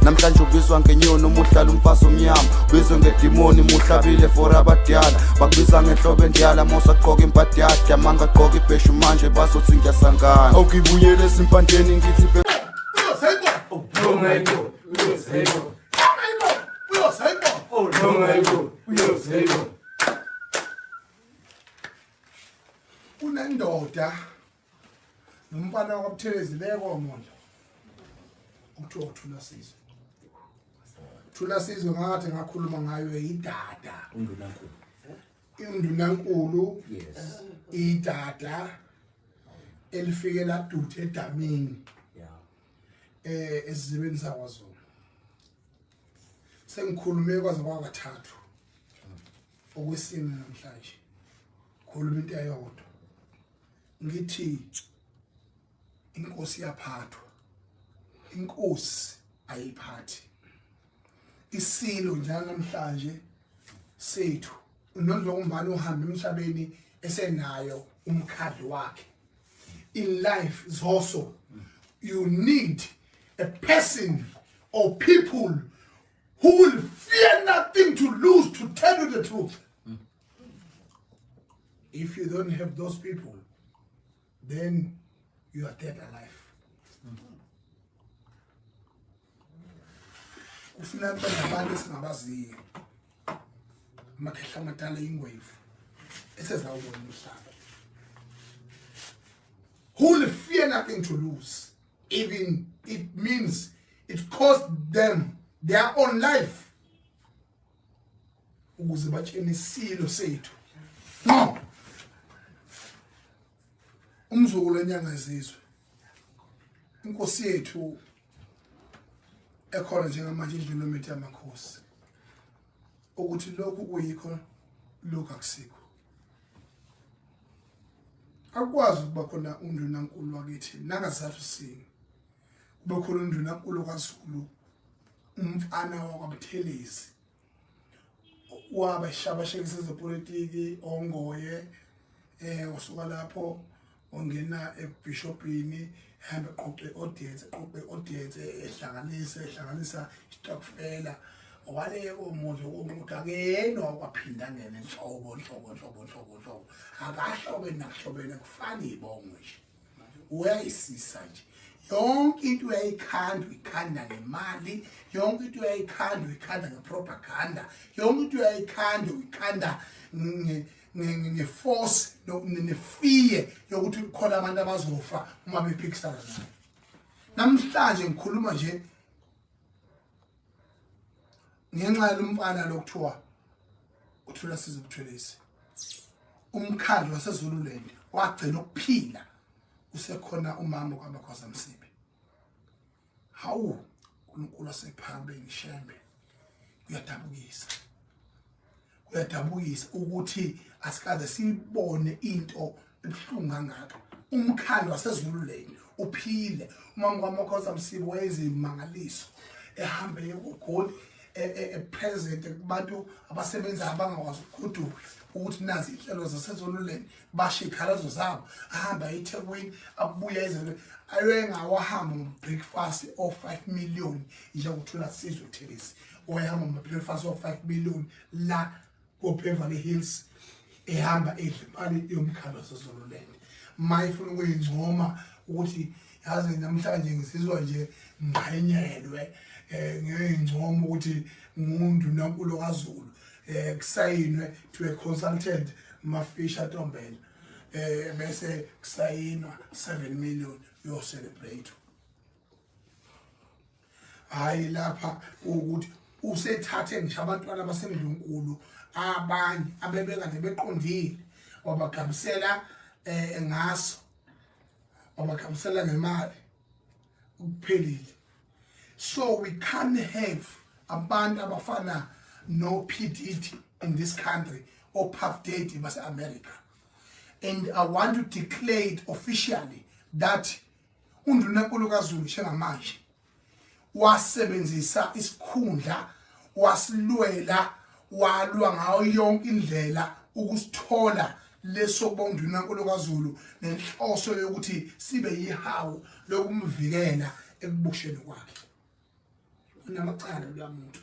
Namhlanje ubizwa ngenyoni uma uhlala umfazi omnyama, ubizwe ngedimoni muhlabile for abadala, bakubiza ngenhlobo endala mosagqoka imbadada, mangagqoka ibheshu manje bazothi ngiyasangana. Awukibuyele ezimpandeni ngithi Kunendoda nomfana wakwaButhelezi lekomondo okuthiwa uThula Sizwe. Thula Sizwe ngathi ngakhuluma ngayo idada. Undunankulu. Undunankulu. Yes. Idada elifike laduthe edamini. Yeah. Esizibeni sakwaZulu. Sengikhulume kwaze kwakathathu. Okwesine namhlanje. Khuluma into eyodwa. Ngithi inkosi iyaphathwa, inkosi ayiphathi. Isilo njalo namhlanje sethu uNondlokumbane uhamba emhlabeni esenayo umkhadlo wakhe. In life is also you need a person or people who will fear nothing to lose to tell you the truth. If you don't have those people, then you are dead alive. Kufuna kube nabantu esingabaziyo, amakhehla amadala, ingwevu esezawubona umhlaba, who will fear nothing to lose, even it means it cost them their own life, ukuze batshene isilo sethu ngqo. Umzukulu enyanga izizwe, inkosi yethu ekhona njengamanje, indlulomethi yamakhosi, ukuthi lokhu kuyikho, lokhu akusikho. Akwazi ukuba khona undunankulu wakithi nakazathu sini, kube khona undunankulu kaZulu, umfana wakwaButhelezi, waba ishabashekisa zepolitiki ongoye, usuka lapho ongena ebishopini, ehamba eqoqe audience, eqoqe audience, ehlanganisa ehlanganisa isitokfela, waleke omuzi konke, akuyena wakwaphinda ngene nhlobo nhlobo nhlobo nhlobo nhlobo, akahlobene nakuhlobene, kufana ibongo nje. Uyayisisa nje yonke into, uyayikhanda, uyikhanda ngemali yonke into, uyayikhanda, uyikhanda ngepropaganda yonke into, uyayikhanda, uyikhanda ngeforce nefear yokuthi kukhona abantu abazofa uma bephikisana naye. Namhlanje ngikhuluma nje ngenxa yalomfana lokuthiwa uThula Sizwe Buthelezi, umkhandlu waseZululand wagcina ukuphila usekhona umama kwaMakhoza Msibi. Hawu, uNkulunkulu wasephambi Shembe, kuyadabukisa, kuyadabukisa ukuthi asikaze sibone into ebuhlungu kangaka. Umkhandlu waseZululand uphile, umama kwaMakhoza Msibi wayezimangaliso, ehambe eGoli, epresent kubantu abasebenza abangakwazi ukugoduka, ukuthi nazi inhlelo zaseZululand, basho iy'khalazo zabo, ahamba eThekwini, abuye ezele ayengawahamba ngo-breakfast o-5 million, njengoThula Sizwe Buthelezi owayehamba ngo-breakfast o-5 million la ko-Beverly Hills, ehamba edla imali yomkhandlu waseZululand. Ma ifuna ukuyincoma ukuthi yazi namhlanje ngisizwa nje ngiqhenyelwe, ngiyoyincoma ukuthi ngundunankulu kaZulu, kusayinwe to a consultant Mafisha Ntombela, bese kusayinwa 7 million yo celebrate. Hayi, lapha ukuthi usethathe ngisho abantwana basemdlunkulu abanye abebekade beqondile, wabagabisela ngaso, wabagabisela ngemali, kuphelile. So we can't have abantu abafana no P Diddy in this country or Puff Daddy base America. And I want to declare it officially that undunankulu kaZulu njengamanje wasebenzisa isikhundla, wasilwela, walwa ngayo yonke indlela ukusithola leso kuba undunankulu kaZulu, nenhloso yokuthi sibe yihawu lokumvikela ekubusheni kwakhe. Unamacala lo muntu,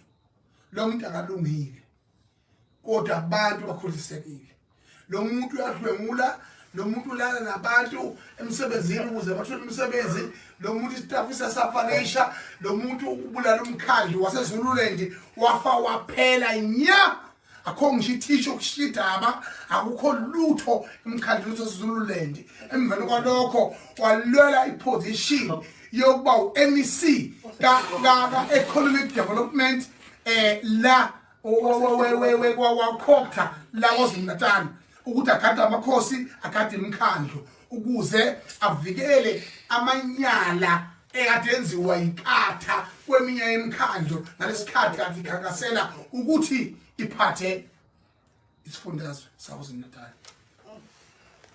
lo muntu akalungile, kodwa abantu bakhohlisekile. Lo muntu uyadlwengula, lo muntu ulala nabantu emsebenzini ukuze bathole umsebenzi, lo muntu isitafu siyasafanisha, lo muntu ubulala umkhandlu waseZululand wafa waphela nya. Akho ngisho ithisho kushiya idaba, akukho lutho emkhandlwini waseZululand. Emveni kwalokho walwela iposition yokuba u-MEC ka-Economic Development la wakhokha la KwaZulu-Natal ukuthi agade amakhosi, agade imikhandlu ukuze avikele amanyala ekade enziwa yinkatha kweminye imikhandlu ngalesikhathi kade ikhankasela ukuthi iphathe isifundazwe saKwaZulu-Natal.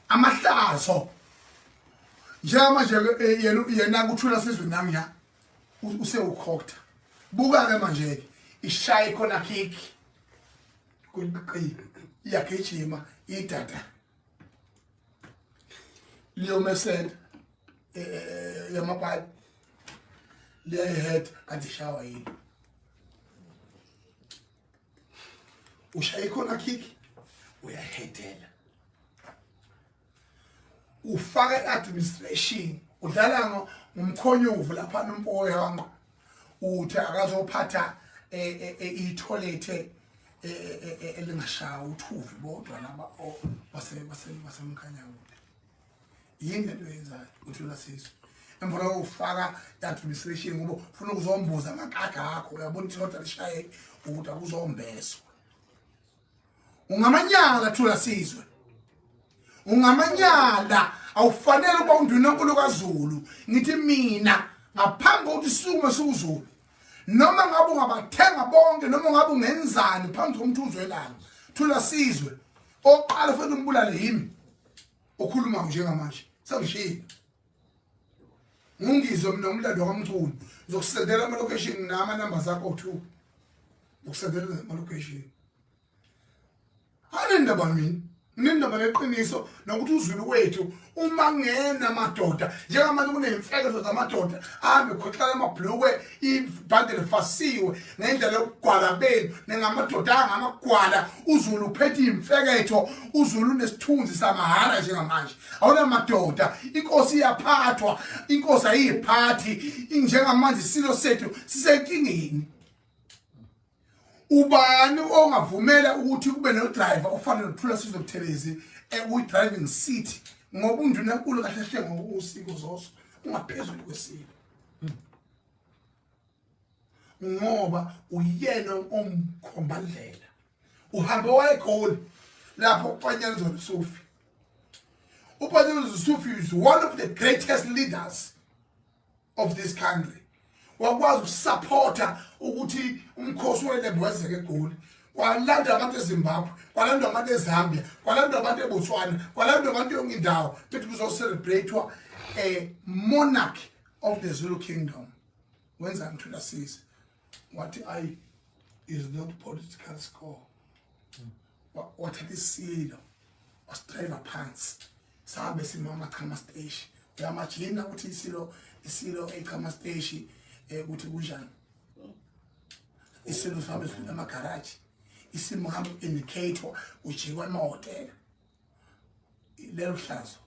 Amahlazo njengamanje yena kuthula sizwe nangiya usewukhokta. Buka-ke manje-ke ishaya ikhona kick kuqi iyagijima idada liyomesela yamapali liyayihead kanti ishawa yini. Ushaya ikhona kick, uyahedela, ufaka i-administration, udlala ngomkhonyovu lapha nompoyango, uthi akazophatha itholethe elingashawa uthuvi bodwa laba basemkhanyakude. Yini lento yenzayo uthula sizwe emva lokho ufaka i-administration ngoba ufuna ukuzombuza amakaka akho, uyabona ithoda lishayeke ukuthi akuzombeswa. Ungamanyala thula sizwe, ungamanyala, awufanele ukuba undunankulu kaZulu. Ngithi mina ngaphambi kokuthi sisukume siwuZulu, noma ngabe ungabathenga bonke, noma ngabe ungenzani phambi komthunzi welanga, thula sizwe, oqala futhi umbulale yimi okhulumayo njengamanje. Sengishilo ngungizwe mina umlando kaMchunu, ngizokusendela ama-location nama-numbers akho two, ngizokusendela ama-location. Anendaba mina nginendaba neqiniso nokuthi uZulu wethu uma ngena amadoda njengamanje kuney'mfekezo zamadoda ahambe khohlala amabhlukwe, ibhande lifasiwe ngendlela yokugwala benu ningamadoda angamagwala. UZulu uphethe iy'mfeketho, uZulu unesithunzi samahhala njengamanje, awunamadoda. Inkosi iyaphathwa, inkosi ayiyiphathi njengamanje, isilo sethu sisenkingeni. Ubani ongavumela ukuthi kube no-driver ofana noThula Sizwe Buthelezi ekuyi-driving seat, ngoba undunankulu kahle hle ngokusiko zoso ungaphezulu kwesilo, ngoba uyena omkhombandlela. Uhambe wayeGoli lapho kuPanyazo Lesufi. UPanyazo Lesufi is one of the greatest leaders of this country. Wakwazi ukusupporta ukuthi umkhosi welembe wezeke eGoli, kwalandwa abantu eZimbabwe, kwalandwa abantu eZambia, kwalandwa abantu eBotswana, kwalandwa abantu yonke indawo, bethi kuzocelebratewa a monarch of the Zulu Kingdom. Wenzani Thula Sizwe? Wathi I is not political score. Wathatha isilo wasidrive phansi, sabe simama chama station. Uyamajina ukuthi isilo echama station ukuthi kunjani isilo sihambe sidlula amagaraji, isimo hamba indicator ujikwa emahhotela, lelo hlazo.